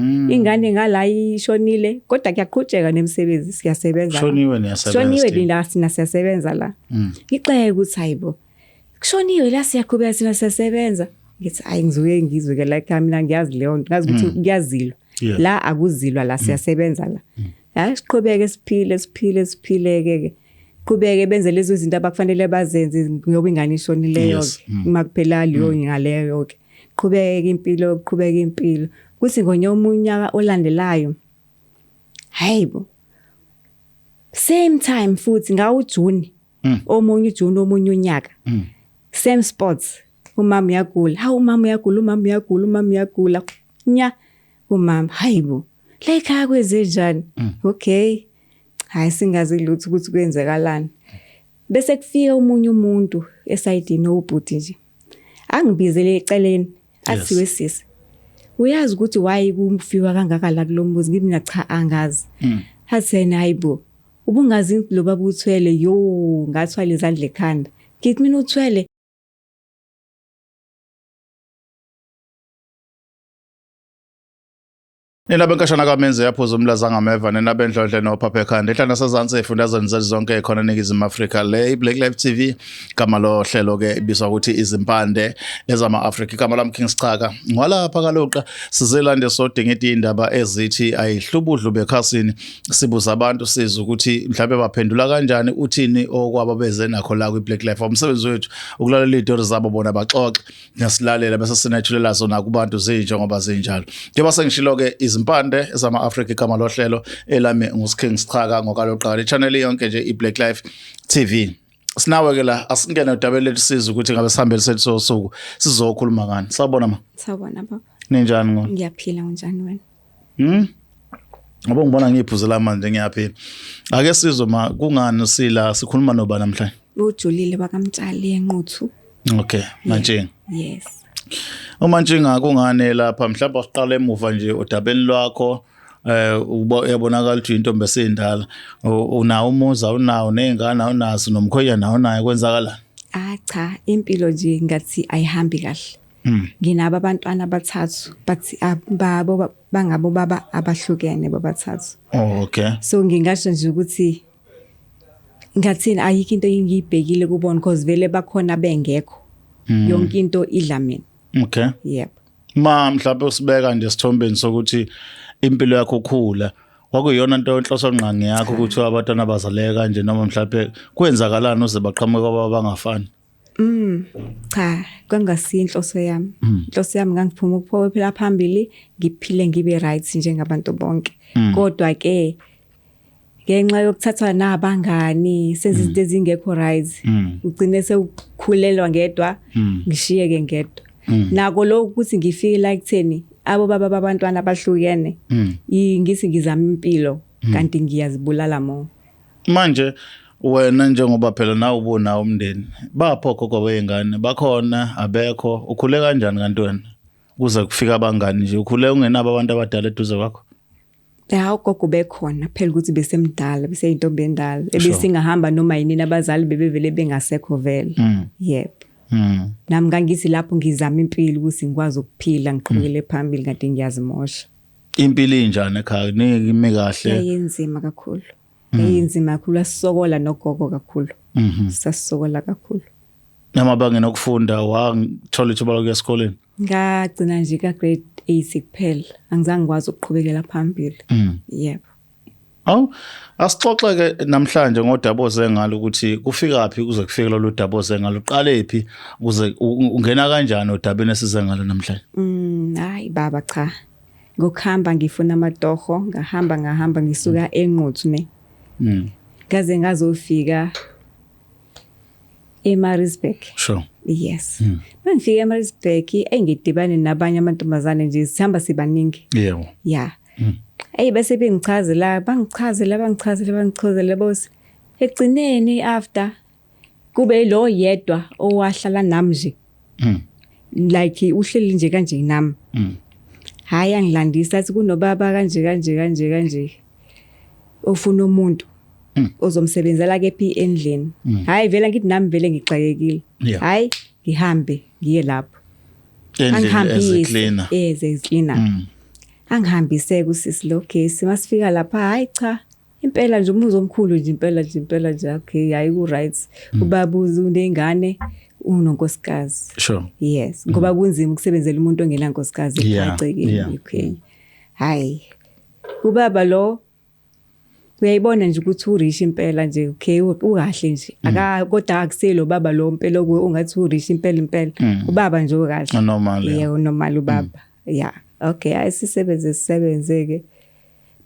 Ingane ngala ishonile kodwa kuyaqhutsheka nemisebenzi, siyasebenza. Shoniwe niyasebenza. Shoniwe la, sina siyasebenza la. Ngixeke ukuthi hayibo. Kushoniwe la, siyaqhubeka sina siyasebenza. Ngithi hayi, ngizuke ngizwe ke la ekhaya, mina ngiyazi leyo nto, ngazi ukuthi kuyazilwa. La akuzilwa la, siyasebenza la. Hayi, siqhubeke siphile siphile siphile ke. Qhubeke benze lezo zinto abakufanele bazenze ngoba ingane ishonileyo ke. Uma kuphela leyo ngaleyo ke. Qhubeke impilo, qhubeke impilo. Kuthi ngonyaka olandelayo, hayibo, same time futhi ngawo June, omunye uJune omunye unyaka, same spots, umama uyagula, hawu, umama uyagula, umama uyagula, umama uyagula nya umama, hayibo, la ekhaya kweze njani? Okay, hayi, singazi lutho ukuthi kwenzekalani. Bese kufika omunye umuntu esayidini, ubhuti nje, angibizele eceleni, athi, "Wesisi, uyazi ukuthi why kufiwa kangaka la kulo muzi?" Ngithi mina, "Cha, angazi." Athi yena, "Hayibo, ubungazi lo baba uthwele?" Yo, ngathwala izandla ekhanda. Ngithi mina, "Uthwele?" Nina benkashana kamenze yaphuza umlaza ngameva, nina bendlondle nophapha ekhanda ehlana sazansi efundazweni zethu zonke khona eNingizimu Afrika. Le Black Life TV, igama lohlelo ke ibizwa ukuthi Izimpande ezama-Afrika. Igama lami King Sichaka, ngwalapha kaloqa sizelande sodinga indaba ezithi ayihlubudlu bekhasini, sibuza abantu sizwe ukuthi mhlawumbe baphendula kanjani, uthini okwabo beze nakho la kwi-Black Life. Umsebenzi wethu ukulalela iy'tori zabo, bona baxoxe nasilalela, bese sinethulela zona kubantu zinjengoba zinjalo. Njengoba sengishilo-ke, Izimpande ezama-Afrika igama lohlelo, elami nguSking Sichaka ngokaloqala i-channel yonke nje i-Black Life TV. Sinawe-ke la, asingene odabeni lethu sizwe ukuthi ngabe sihambele sethu sosuku sizokhuluma ngani. Sawubona ma. Sawubona baba. Ninjani ngo? Ngiyaphila, unjani wena? Ngoba ngibona ngiyiphuzela manje, ngiyaphila. Ake sizwe ma, kungani sila, sikhuluma noba namhlanje? Ujulile bakaMtshali eNquthu. Okay, Mantshinga. Yes. UMantshinga kungani lapha? Mhlawumbe siqale emuva nje odabeni lwakho, uyabonakala ukuthi intombi esindala, unawo umuzi, awunawo nezingane, awunazo nomkhwenyana, awunayo, kwenzakalani? Ah cha, impilo nje ngathi ayihambi kahle. Nginabo abantwana abathathu, but babo bangabo baba abahlukene bobathathu. Oh, okay. So ngingasho nje ukuthi ngathini, ayikho into engiyibhekile kubona because vele bakhona bengekho. Yonke into idla mina. Okay. Yep. Ma mhlawumbe usibeka nje esithombeni sokuthi impilo yakho ukhula kwakuyiyona nto inhloso ngqangi yakho ukuthi abantwana bazaleka kanje, noma mhlawumbe kwenzakalani uze baqhamuke kwaba bangafani? Cha, kwangasiyo inhloso yami. Inhloso yami ngangiphuma ukuphokophela phambili, ngiphile ngibe right njengabantu bonke. Kodwa ke ngenxa yokuthathwa nabangani senza izinto ezingekho right, ugcine sewukhulelwa ngedwa, ngishiyeke ngedwa. Nako lokhu ukuthi ngifike la ekutheni abo baba babantwana abahlukene, ngithi ngizama impilo kanti ngiyazibulala mo. Manje wena njengoba phela nawe ubunawo umndeni, bapho ogogo bey'ngane bakhona, abekho? Ukhule kanjani kanti wena kuze kufika abangani nje, ukhule ungenabo abantu abadala eduze kwakho? Ya, ugogo bekhona phela, ukuthi besemdala, beseyintombi endala ebesingahamba noma yinini, abazali bebevele bengasekho vele. Yebo. Nami ngangithi lapho ngizama impilo ukuthi ngikwazi ukuphila ngiqhubekele phambili, kanti ngiyazimosha. Impilo injani ekhaya? Nimi kahle? Yayinzima kakhulu. Yayinzima kakhulu, asisokola nogogo kakhulu. Sasisokola kakhulu. Namabangeni okufunda, wathola ithuba lokuya esikoleni? Ngagcina nje ka grade 8 kuphela. Angizange ngikwazi ukuqhubekela phambili. Yebo. Awu, asixoxe ke namhlanje ngodaba oze ngalo, ukuthi kufika phi kuze kufike lolu daba oze ngalo, uqale phi kuze ungena kanjani odabeni esize ngalo namhlanje? Hayi baba, cha. Ngokuhamba ngifuna amatoho, ngahamba ngahamba ngisuka eNquthu ne. Ngaze ngazofika eMaritzburg. Yes. Mangifika eMaritzburg, engidibane nabanye amantombazane nje, sihamba sibaningi. Yeah. Hey, bese bengichazela, bangichazela, bangichazela, bangichazela bosi. Ekugcineni after kube lo yedwa owahlala nami nje. Like uhleli nje kanje nami. Hayi, angilandisa athi kunobaba kanje kanje kanje kanje ofuna umuntu ozomsebenzela kephi endlini. Hayi vele, ngithi nami vele ngixakekile. Hayi, ngihambe ngiye lapho. Endlini as a cleaner. Yes, as cleaner. Angihambise kusisi lo case masifika lapha, hayi cha, impela nje umuzi omkhulu nje impela nje impela nje, okay, hayi ku right. Ubaba unengane, unonkosikazi. Yes, ngoba kunzima ukusebenzela umuntu ongenankosikazi ekhaya. Okay, hayi, ubaba lo uyayibona nje ukuthi u-rich impela nje, okay, ukahle nje aka, kodwa akuselo baba lo impela ungathi u-rich impela impela, ubaba nje okahle. Normal, yeah. Yeah, normal ubaba, yeah, okay. Hayi, sisebenze sisebenze ke,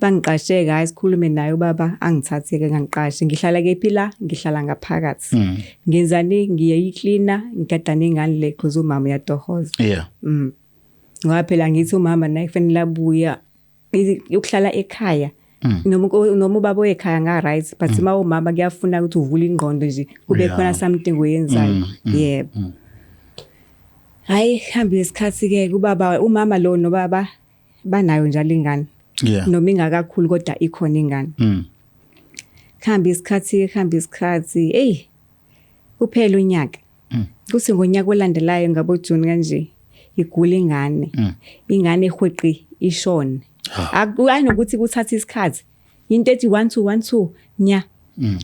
bangiqashe ke, hayi, sikhulume naye ubaba, angithathe ke, ngangiqashe. Ngihlala kephi la? Ngihlala ngaphakathi. Ngenzani? Ngiyayiklina, ngigada nengane le, because umama uyatohoza. Ngoba phela ngithi umama naye kufanele abuya ukuhlala ekhaya, noma ubaba oyekhaya nga right, but uma umama kuyafuna ukuthi uvule ingqondo nje, kube khona something oyenzayo. Yebo, hayi, hamba isikhathi ke, kubaba, umama lo nobaba banayo njalo ingane, noma ingakakhulu, kodwa ikhona ingane. Khamba isikhathi, khamba isikhathi, hey, kuphela unyaka. Kuthi ngonyaka olandelayo ngabo June kanje, igula ingane. Ingane ehweqi ishone. Akuyi nokuthi kuthatha isikhathi, into ethi 1 2 1 2 nya,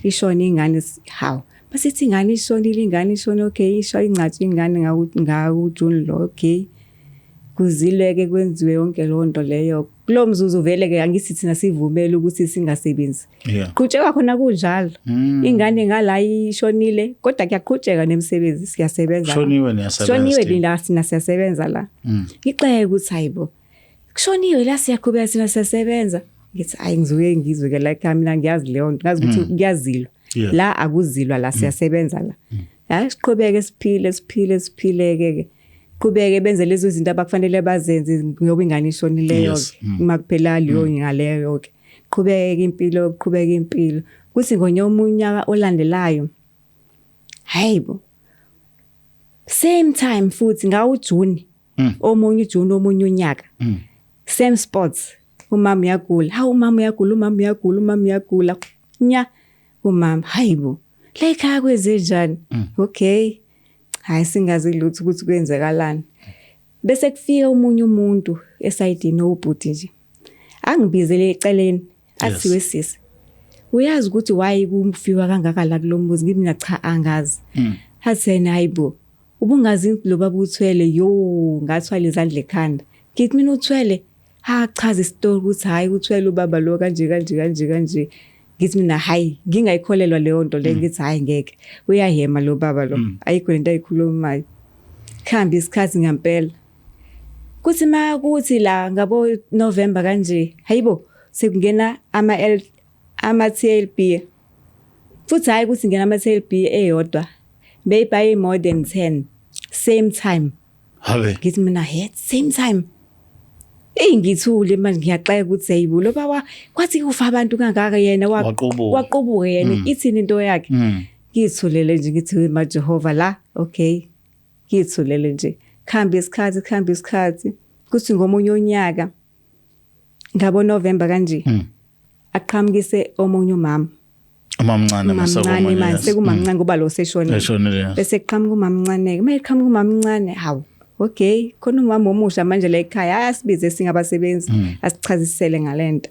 ishone ingane. Hawu, basithi ingane ishonile, ingane ishone, okay, isho ingcatshwa ingane ngawu June lo, okay, kuzileke, kwenziwe yonke leyo nto leyo. Kulo mzuzu vele ke angithi thina sivumele ukuthi singasebenzi. Qhutsheka khona kunjalo. Ingane ngala ishonile, kodwa kuyaqhutsheka nemisebenzi, siyasebenza. Shoniwe, niyasebenza. Shoniwe la, sina siyasebenza la. Ngixeke ukuthi hayibo, kushoniwe la, siyaqhubeka thina siyasebenza. Ngithi hayi, ngizuke ngizwe ke like mina ngiyazi leyo nto, ngazi ukuthi kuyazilwa. La akuzilwa la, siyasebenza la. Hayi, siqhubeke siphile siphile siphileke ke, qhubeke benze lezo zinto abakufanele bazenze ngoba ingane ishonileyo. Ke uma kuphela leyo ngaleyo ke, qhubeke impilo, qhubeke impilo. Kuthi ngonye umunyaka olandelayo, hayibo, same time futhi ngawo June, omunye uJune, omunye unyaka, same spots, umama uyagula. Hawu, umama uyagula, umama uyagula, umama uyagula, nya umama. Hayibo, la ekhaya kwenze njani? Okay, hayi, singazi lutho ukuthi kwenzekalani. Bese kufika omunye umuntu esayidini, ubhuti nje, angibizele eceleni, athi, "Wesisi, uyazi ukuthi why kufiwa kangaka la kulomuzi?" Ngithi mina, "Cha, angazi." Athi yena, "Hayibo, ubungazi lo baba uthwele?" Yo, ngathwala izandla ekhanda. Ngithi mina, "Uthwele?" Ha, chaza isitori ukuthi hayi, uthwele ubaba lo kanje kanje kanje kanje. Ngithi mina, hayi, ngingayikholelwa leyo nto le. Ngithi hayi, ngeke, uyahema lo baba lo, ayikho lento ayikhulumayo. Khamba isikhathi ngempela, kuthi makuthi la ngabo November kanje, hayibo, sekungena ama L ama TLB futhi. Hayi, ukuthi ngena ama TLB eyodwa, maybe more than 10 same time. Habe. Ngithi mina, he, same time. Eyi, ngithule manje, ngiyaxeka ukuthi hayibo, lo baba kwathi kufa abantu kangaka, yena Waqubuka. Waqubuka yena, ithini into yakhe? Ngithulele nje, ngithi we maJehova la, okay, ngithulele nje. Khamba isikhathi, khamba isikhathi, kuthi ngomunye unyaka ngabo November kanje, aqhamukise omunye umama. Umamncane. Umamncane manje, sekumamncane ngoba lo seshonile. Eshonile, yes. Bese kuqhamuka umamncane ke. Mayiqhamuka umamncane, hawu, okay, khona umama omusha manje la ekhaya, ayasibize singabasebenzi, asichazisele ngalento.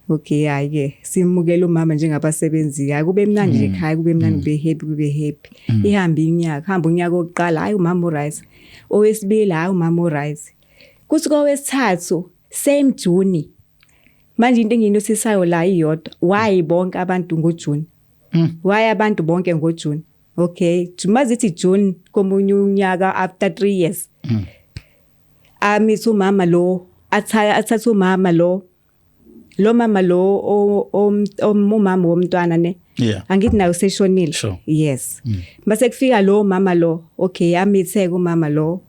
Okay, hayi ke, simukele umama njengabasebenzi, hayi, kube mnandi nje ekhaya, kube mnandi, kube happy, kube happy. Ihambe iminyaka, hamba unyaka oqala, hayi, umama uright. Owesibili, hayi, umama uright. Kuthi kowesithathu, same June. Manje into engiyinothisayo la iyodwa, why bonke abantu ngoJune? Why abantu bonke ngoJune? Okay, mazithi June komunye unyaka after 3 years, amithi umama lo, athatha umama lo, lo mama lo umama womntwana ne. Angithi nayo seshonile. Yes, base kufika lo mama lo, okay, amitheke umama lo.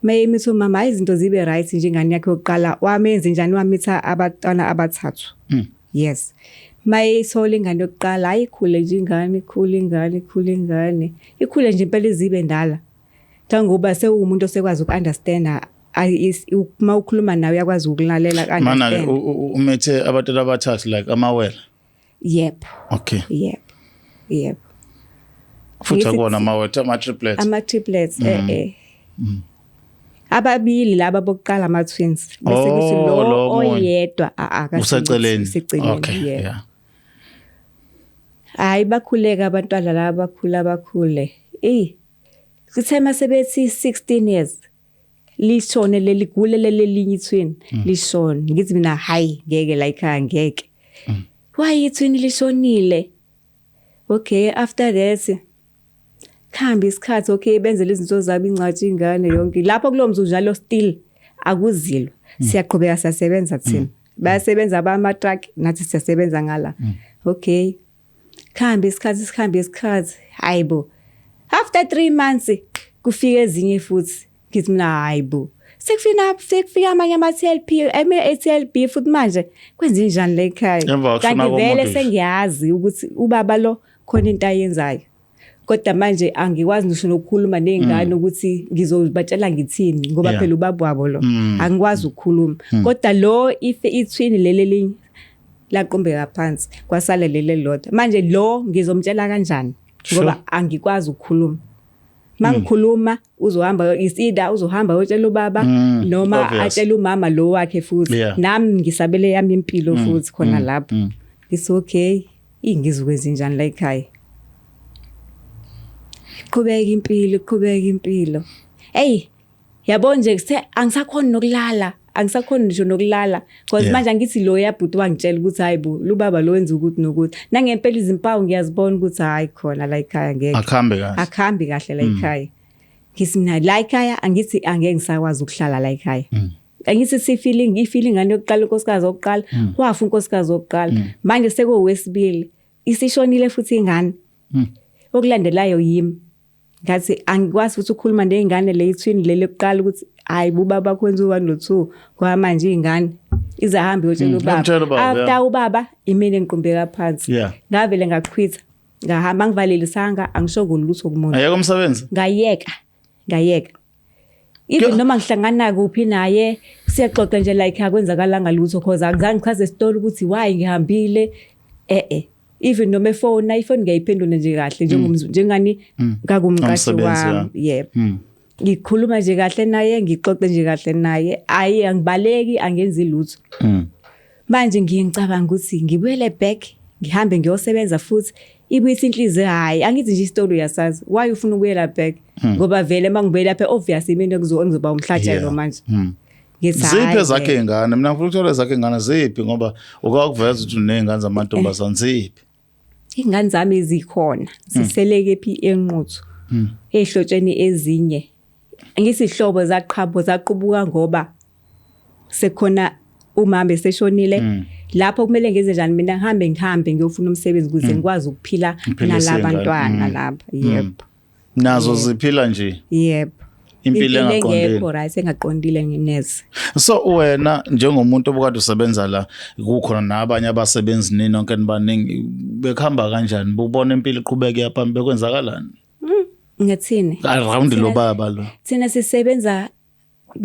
Mayemithi umama, hayi, izinto zibe right nje. Ingane yakhe yokuqala wamenza njani? Wamitha abantwana abathathu. Yes, mayithola ingane yokuqala, hayi, ikhule nje ingane, ikhule ingane, ikhule ingane, ikhule nje impela izibe ndala, njengoba sewumuntu osekwazi uku-understanda, uma ukhuluma nawe uyakwazi ukulalela. Mana understand. Umethe abantwana abathathu like amawele? Yep. Yep. Futhi akuwona amawele, ama triplets. Ama triplets, eh. Ababili laba bokuqala ama twins bese kuthi Oh, lo lo omunye. oyedwa Useceleni. useceleni Okay, yebo. yeah. Hayi, bakhuleka abantwana laba, bakhula bakhule. Ey, sithe masebethi 16 years lishone leli gule lelinye twin lishone. Ngithi mina hayi, ngeke la ekhaya, ngeke. Why itwin lishonile? Okay, after that khamba isikhathi, okay, benzele izinto zabo, ingcwatsha ingane yonke lapho kulo mzuzu njalo, still akuzilwa, siyaqhubeka siyasebenza thina, bayasebenza abama-truck, nathi siyasebenza ngala. Okay, khamba isikhathi, sikhambe isikhathi, hayibo, after 3 months kufika ezinye futhi. Ngithi mina hayibo, sekufika amanye ama-TLP, ama-TLB futhi. Manje kwenze njani la ekhaya? Emva kokushona Kanti vele komuntu nje. Sengiyazi ukuthi ubaba lo khona into ayenzayo, kodwa manje angikwazi ngisho nokukhuluma nezingane ukuthi ngizobatshela ngithini, ngoba phela ubaba wabo lo, angikwazi ukukhuluma. Kodwa lo ife ithwini leli elinye laqumbeka phansi, kwasala leli elilodwa. Manje lo ngizomtshela kanjani? Ngoba angikwazi ukukhuluma. Mangikhuluma uzohamba, is either uzohamba uyotshela ubaba noma atshele umama lo wakhe futhi. Nami ngisabele yami impilo futhi khona lapho. Ngithi okay, ingizokwenza njani la ekhaya? Qhubeka impilo, qhubeka impilo. Hey, yabo nje kuthe angisakhoni nokulala, angisakhoni ngisho nokulala because manje angithi lo yabhuti wangitshela ukuthi hayi bo, lubaba lo wenza ukuthi nokuthi, nangempela izimpawu ngiyazibona ukuthi hayi, khona la ekhaya ngeke. Akuhambe kahle. Akuhambi kahle la ekhaya. Ngithi mina la ekhaya angithi angeke ngisakwazi ukuhlala la ekhaya. Angithi si-feeling i-feeling ngane yokuqala, unkosikazi wokuqala wafa, unkosikazi wokuqala, manje sekowesibili isishonile futhi ingane, okulandelayo yimi. Ngathi angikwazi futhi ukukhuluma ney'ngane le ithwini leli lokuqala ukuthi hayi, ubaba kwenza u-one no-two, ngoba manje iy'ngane izahamba iyotshela ubaba. Iyomtshela ubaba, After ubaba imina engiqumbeka phansi. Ngavele ngaquitha, ngahamba, ngivalelisanga, angisho lutho kumuntu. Ayekho umsebenzi. Ngayeka, ngayeka. Even noma ngihlangana kuphi naye siyaxoxa nje like akwenzakalanga lutho, cause angizange ngichaze isitori ukuthi why ngihambile, eh eh. Even noma efona, ifoni ngiyayiphendula nje kahle njengani ngakumqashi Umsebenzi, wami, yebo. Ngikhuluma nje kahle naye, ngixoxe nje kahle naye, ayi, angibaleki, angenzi lutho. Manje ngiye ngicabanga ukuthi ngibuyele back, ngihambe ngiyosebenza futhi. Ibuyisa inhliziyo, hayi, angithi nje isitori uyasazi why ufuna ukubuyela back, ngoba vele mangibuyela lapha obvious imina engizoba umhlatshelo. Manje ngithi Ziphi hhayi ezakhe vele. iy'ngane? Mina ngifuna ukuthola ezakhe iy'ngane ziphi, ngoba ukakuveza ukuthi uney'ngane zamantombazane, ziphi? Iy'ngane zami zikhona, ziseleke phi? ENquthu, ey'hlotsheni ezinye. Ngithi ihlobo zaqhabo zaqubuka ngoba sekukhona umama eseshonile. Lapho kumele ngenze njani mina? Ngihambe ngiyofuna umsebenzi ukuze ngikwazi ukuphila Ngiphilise nalabantwana iy'ngane. lapha, yebo. Nazo ziphila nje Yebo. impilo engaqondile. Engekho right, engaqondile neze. So wena njengomuntu obukade usebenza la, kukhona nabanye abasebenzi, ninonke nibaningi, bekuhamba kanjani? Bubona impilo iqhubeka yaphambi, bekwenzakalani Ngathini? Around lo baba lo. Thina sisebenza,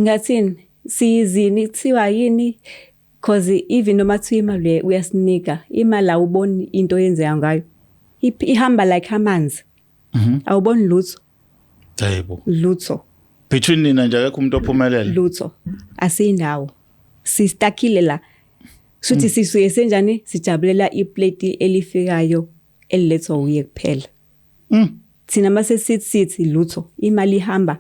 ngathini, siyizini, kuthiwa yini, cause even noma kuthiwa imali uyasinika imali, awuboni into oyenzeka ngayo. Ihamba like amanzi, awuboni lutho. Yebo. Lutho. Between nina nje akekho umuntu ophumelele. Lutho, asiyindawo, sistakile la. Shuthi sisuye senjani, sijabulela iplate elifikayo elilethwa uye kuphela. Thina mase sithi lutho, imali ihamba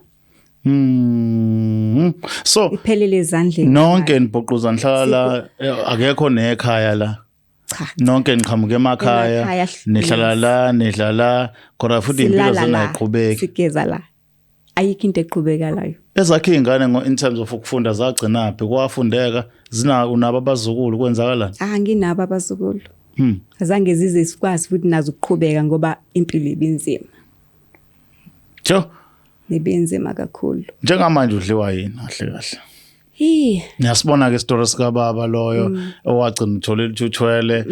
So iphelele ezandleni. Nonke nibhuquza nihlala la, akekho nekhaya la? Cha. Nonke niqhamuka emakhaya? Emakhaya. Nihlala la, nidla la khona futhi impilo Silala la, zinayiqhubeki. Sigeza la, ayikho into eqhubekalayo. Ezakhe iy'ngane in terms of ukufunda zagcinaphi? Kwafundeka? Zina unabo abazukulu? Kwenzakalani? Ah, nginabo abazukulu. Azange zize sikwazi futhi nazo ukuqhubeka ngoba impilo ibinzima. Jo. Ibinzima kakhulu. Njengamanje udliwa yini kahle kahle? Hi. Niyasibona ke isitori sikababa loyo owagcina utholela ukuthi uthwele,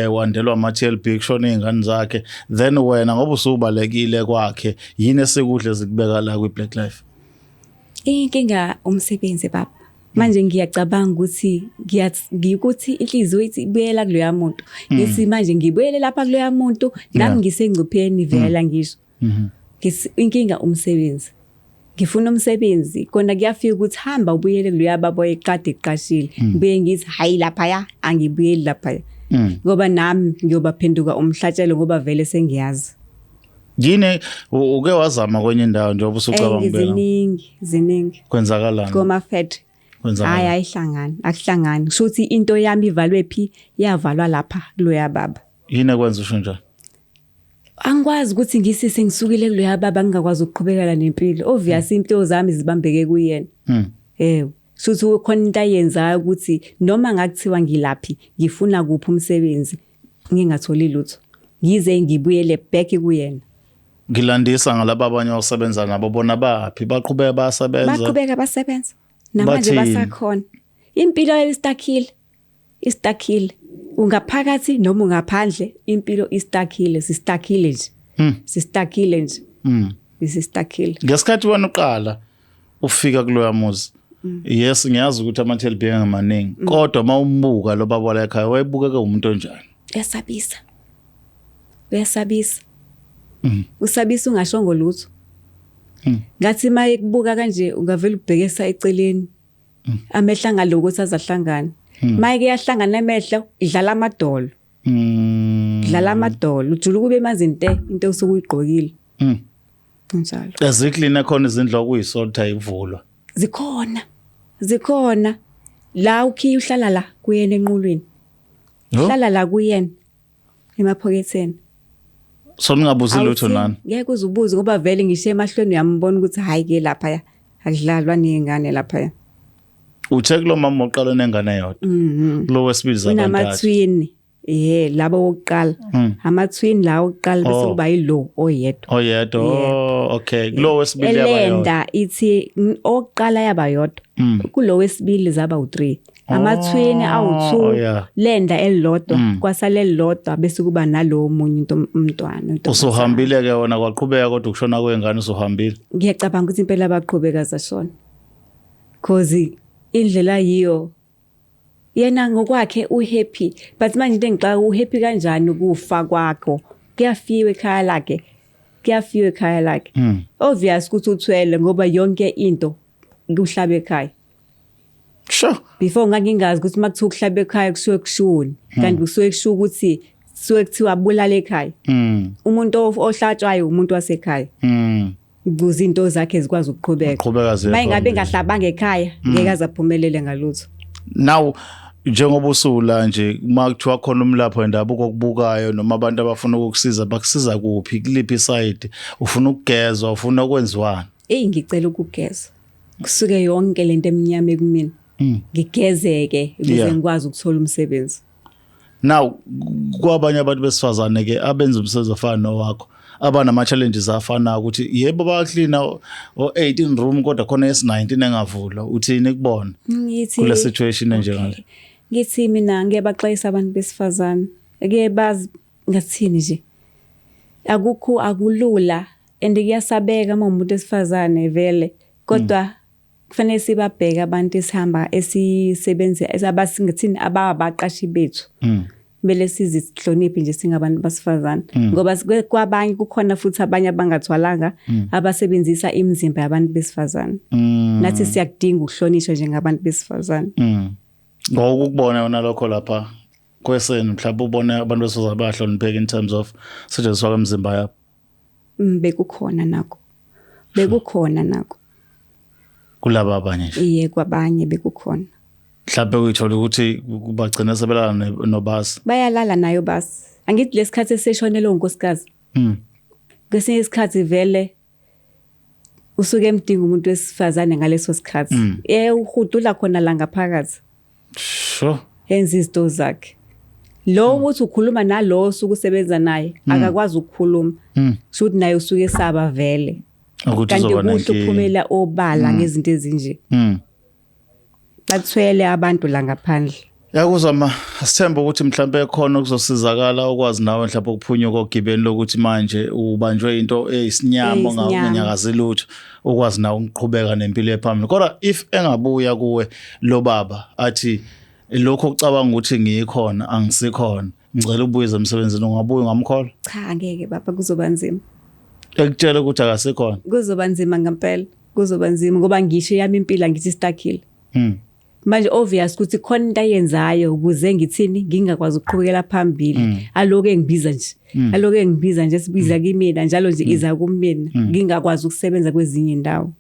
wandelwa ama-TLB, kushona iy'ngane zakhe. Then wena ngoba usubalekile kwakhe, yini esikudle zikubeka la kwi-Black Life? Inkinga umsebenzi, baba. Manje ngiyacabanga ukuthi ngikuthi inhliziyo ithi ibuyela kuloya muntu. Ngithi manje ngibuyele lapha kuloya muntu, nami ngisengcupheni vela ngisho. Ngithi inkinga umsebenzi. Ngifuna umsebenzi, kona kuyafika ukuthi hamba ubuyele kuloya baba oyeqade eqashile. Ngibuye ngithi hayi laphaya, angibuyeli laphaya. Ngoba nami ngiyobaphenduka umhlatshelo ngoba vele sengiyazi. Yini uke wazama kwenye indawo njengoba usucabanga ukubela? Ziningi, ziningi. Kwenzakalani? Koma fed. Kwenzakalani? Hayi ayihlangani, akuhlangani. Kusho ukuthi into yami ivalwe phi? Yavalwa lapha kuloya baba. Yini ekwenza usho njalo? Angikwazi ukuthi ngisise ngisukile kuloya baba ngingakwazi ukuqhubekela nempilo. Obvious into zami zibambeke kuyena. Yebo. Kusho ukuthi khona into ayenzayo ukuthi noma ngakuthiwa ngilaphi, ngifuna kuphi umsebenzi, ngingatholi lutho. Ngize ngibuyele back kuyena. Ngilandisa ngalaba abanye osebenza nabo, bona baphi? Baqhubeka bayasebenza? Baqhubeka basebenza. Namanje basakhona. Impilo istakhile. Istakhile. Ungaphakathi noma ungaphandle, impilo istakhile, sistakhile nje. Sistakhile nje. Sistakhile. Ngesikhathi wena uqala ufika kuloya muzi, yes ngiyazi ukuthi ama-TLB angamaningi, kodwa uma umbuka lo baba la ekhaya wayebukeka umuntu onjani? Uyasabisa. Uyasabisa. Usabisa ungashongo lutho. Ngathi maye kubuka kanje ungavela ubhekesa eceleni. Amehla ngalokuthi azahlangana. Maye kuyahlangana amehlo idlala amadolo. Dlala amadolo, ujula kube emanzini te into osuke uyigqokile. Njalo. Ezikline khona izindlu okuyisonto ayivulwa. Zikhona. Zikhona. La ukhiye uhlala la kuyena enqulwini. Uhlala la kuyena emaphoketheni. So ningabuzi lutho nani? Ngeke uzubuze ngoba vele ngisho emahlweni uyambona ukuthi hayi ke lapha akudlalwa nezingane lapha. Uthe kulo mama oqala nengane eyodwa. Kulo wesibili zabantathu. Unamathwini. Eh labo wokuqala. Amathwini la oqala bese kuba yilo oyedwa. Oyedwa. Oh okay. Kulo wesibili yaba yodwa. Elenda ithi oqala yaba yodwa. Kulo wesibili zaba u3. Amathwini awu2 lenda elilodwa kwasale elilodwa bese kuba nalo omunye umntwana. Usuhambile ke wona kwaqhubeka kodwa ukushona kwengane usuhambile. Ngiyacabanga ukuthi impela baqhubeka zashona. Cause indlela yiyo yena ngokwakhe uhappy, but manje into engixaka uhappy kanjani ukufa kwakho? Kuyafiwa ekhaya lakhe, kuyafiwa ekhaya lakhe. Obvious ukuthi uthwele ngoba yonke into kuhlaba ekhaya. Sure. Before ngangingazi ukuthi makuthiwa ukuhlaba ekhaya kusuke kushuni, kanti kusuke kusho ukuthi kusuke kuthiwa abulale ekhaya. Umuntu ohlatshwayo umuntu wasekhaya. Ukuze into zakhe zikwazi ukuqhubeka. Mayingabe engahlabanga ekhaya ngeke azaphumelele ngalutho. Now njengoba usula nje uma kuthiwa khona umlapho wendabuko okubukayo noma abantu abafuna ukukusiza bakusiza kuphi, kuliphi iside, ufuna ukugezwa, ufuna ukwenziwani? Eyi ngicela ukugezwa. Kusuke yonke lento eminyama ekumina. Ngigezeke ukuze ngikwazi ukuthola umsebenzi. Now kwabanye abantu besifazane ke abenza umsebenzi ofana nowakho abanama challenges afana ukuthi yebo bayaklina o-18 room kodwa khona esi-19 engavulwa, uthini kubona kule situation enjengale? Ngithi mina ngiyabaxwayisa abantu besifazane ke bazi ngathini nje, akukho akulula and kuyasabeka uma umuntu wesifazane vele, kodwa kufanele sibabheke abantu esihamba esisebenza abasingathini ababaqashi bethu. Kumele sizihloniphe nje singabantu basifazane, ngoba kwabanye kukhona futhi abanye abangathwalanga abasebenzisa imizimba yabantu besifazane. Nathi siyakudinga ukuhlonishwa njengabantu besifazane. Ngokukubona yona lokho lapha kweseni mhlawumbe ubone abantu besifazane bayahlonipheka in terms of setshenziswa kwemizimba yabo. Bekukhona nakho. Bekukhona nakho. Kulaba abanye nje. Iye kwabanye bekukhona. Mhlawumbe uyithola ukuthi bagcina sebelala nobasi. Bayalala nayo basi. Angithi lesikhathi eseshonele unkosikazi. Kwesinye isikhathi vele usuke emdinga umuntu wesifazane ngaleso sikhathi. Uhudula khona la ngaphakathi. Sure. Enza izinto zakhe. Lo uthi ukhuluma nalo osuke usebenza naye akakwazi ukukhuluma. Kusho ukuthi naye usuke esaba vele. Ukuthi Kanti uzoba kuhle nenkinga. ukuphumela obala ngezinto ezinje. Bathwele abantu la ngaphandle. Yakuzwa ma, asithembe ukuthi mhlambe khona okuzosizakala ukwazi nawe mhlawumbe ukuphunyuka ogibeni lokuthi manje ubanjwe into eyisinyama Eyisinyama. onganyakazi lutho, ukwazi nawe ukuqhubeka nempilo ephambili. Kodwa if engabuya kuwe lo baba athi lokho ucabanga ukuthi ngiyikhona angisikhona, ngicela ubuye emsebenzini, ungabuya ungamkholwa? Cha, angeke baba, kuzoba nzima. Ekutshela ukuthi akasikhona. Kuzoba nzima ngempela. Kuzoba nzima ngoba ngisho yami impilo ngithi stuckile. Manje obvious ukuthi khona into ayenzayo ukuze ngithini, ngingakwazi ukuqhubekela phambili. Aloke engibiza nje, aloke engibiza nje, sibiza kimina njalo nje, iza kumina, ngingakwazi ukusebenza kwezinye indawo.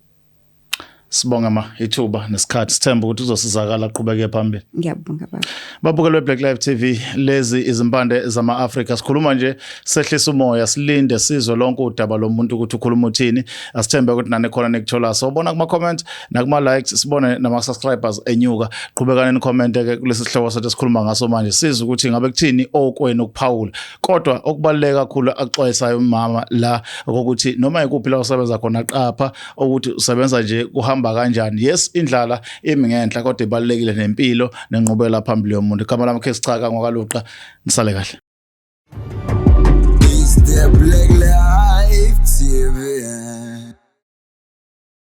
Sibonga ma ithuba nesikhathi, sithemba ukuthi uzosizakala, aqhubeke phambili. Ngiyabonga, baba. Babukeli Black Life TV, lezi izimpande zama-Afrika. Sikhuluma nje sehlisa umoya, silinde sizwe lonke udaba lomuntu ukuthi ukhuluma uthini. Asithembe ukuthi nani khona nikuthola, sobona kuma comment nakuma likes, sibone nama subscribers enyuka. Qhubekani ni comment ke kulesi sihloko sethu esikhuluma ngaso manje, sizwe ukuthi ngabe kuthini okwenu ukuphawula. Kodwa okubaluleke kakhulu akuxwayisayo umama la ukuthi noma ikuphi la usebenza khona, qapha ukuthi usebenza nje kuhamba kanjani. Yes, indlala imi ngenhla, kodwa ibalulekile nempilo nenqubela phambili yomuntu. Igama lami Khesichaka ngokaluqa, nisale kahle. It's the Black Life TV.